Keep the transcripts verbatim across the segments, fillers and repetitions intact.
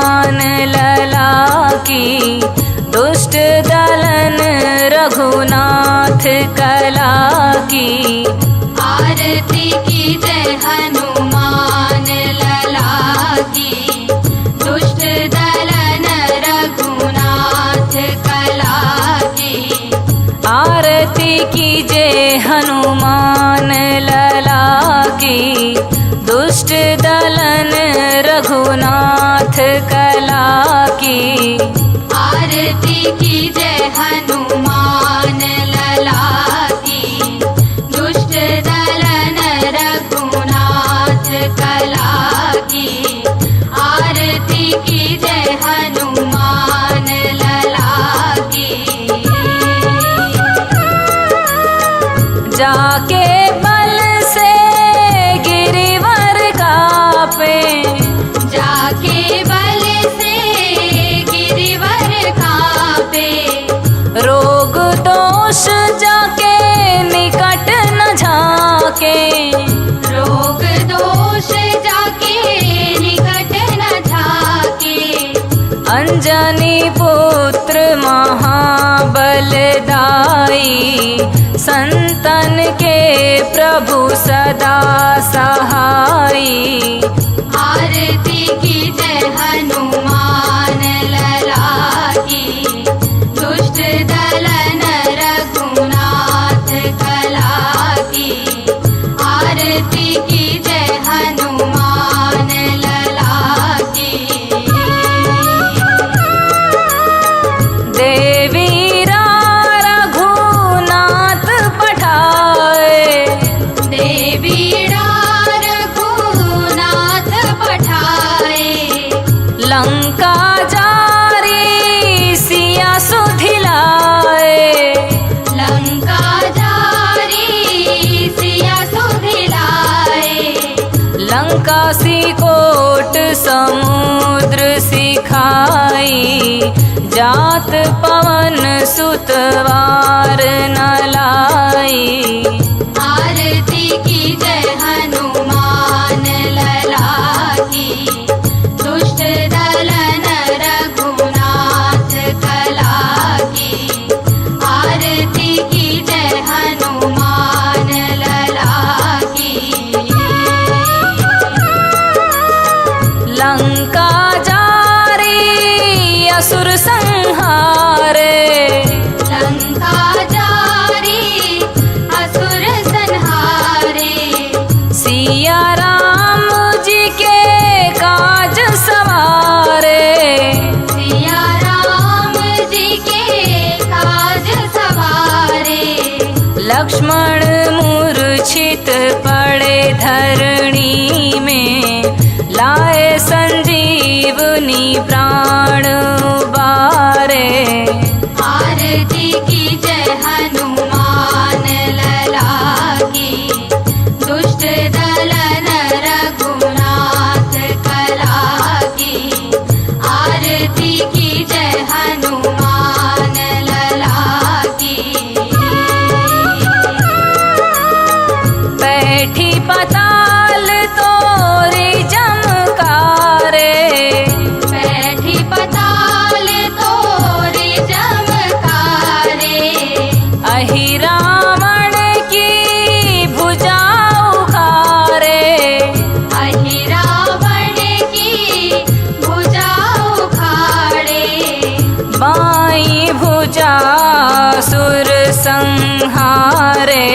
लला की, दुष्ट दलन रघुनाथ कला की। आरती कीजे हनुमान लला की, दुष्ट दलन रघुनाथ कला की। आरती कीजे हनुमान लला की, दुष्ट दलन रघुनाथ कला की। आरती कीजे हनुमान लला की, दुष्ट दलन रघुनाथ कला की। आरती कीजे हनुमान लला की। जाके बल से गिरिवर कापे। जाके बल से गिरिवर कापे। रोग दोष जाके निकट न झाके। रोग दोष जाके निकट न झाके। अंजनी पुत्र महाबलदाई, संतन के प्रभु सदा सहाई। आरती कीजे हनुमान लला की, दुष्ट दलन रघुनाथ कला की। आरती कीजे हनुमान लला की। देवीरा रघुनाथ पठाए। देवीरा रघुनाथ पठाए। लंका जारी सिया सुधिलाए। लंका जारी सिया सुधिलाए। लंका सी कोट समुद्र सिखाई, जात पवन सुत वार न लाई। आरती कीजे हनुमान लला की, दुष्ट दलन रघुनाथ कला की। आरती कीजे हनुमान लला की। लंका जारी असुर संहारे। लंका जारी असुर संहारे। सिया राम जी के काज सवारे। सिया राम जी के काज सवारे। लक्ष्मण मूर्छित पड़े धरणी में, लाए संजीवनी प्राण उबारे। आरती कीजे हनुमान लला की, दुष्ट दलन रघुनाथ कला की। आरती कीजे हनुमान लला की। बैठी पताल तोरी जमकारे। बैठी पताल तोरी जमकारे। अहि रावण की भुजा उखारे। अहि रावण की भुजा उखारे। बाई भुजा सुर संहारे,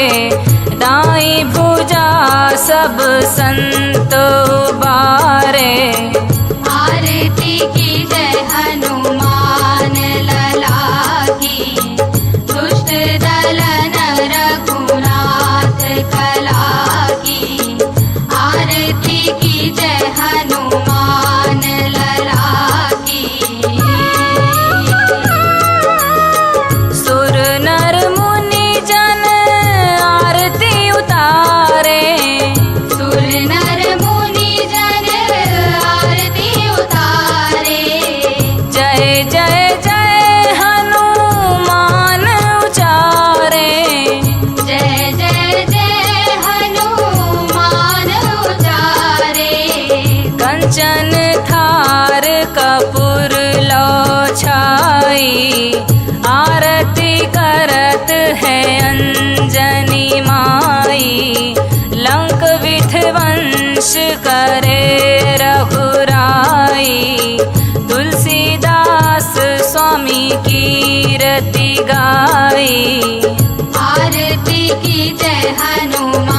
दाई भुजा सब संत उबारे। आरती कीजे हनुमान लला की, दुष्ट दलन रघुनाथ कला की। आरती कीजे हनुमान लला की। सुर नर मुनि जन आरती उतारे। सुर नर आरती करत हे अंजनी माई, लंक विध्वंस करे रघुराई। तुलसीदास स्वामी कीरति गाई। आरती कीजे हनुमान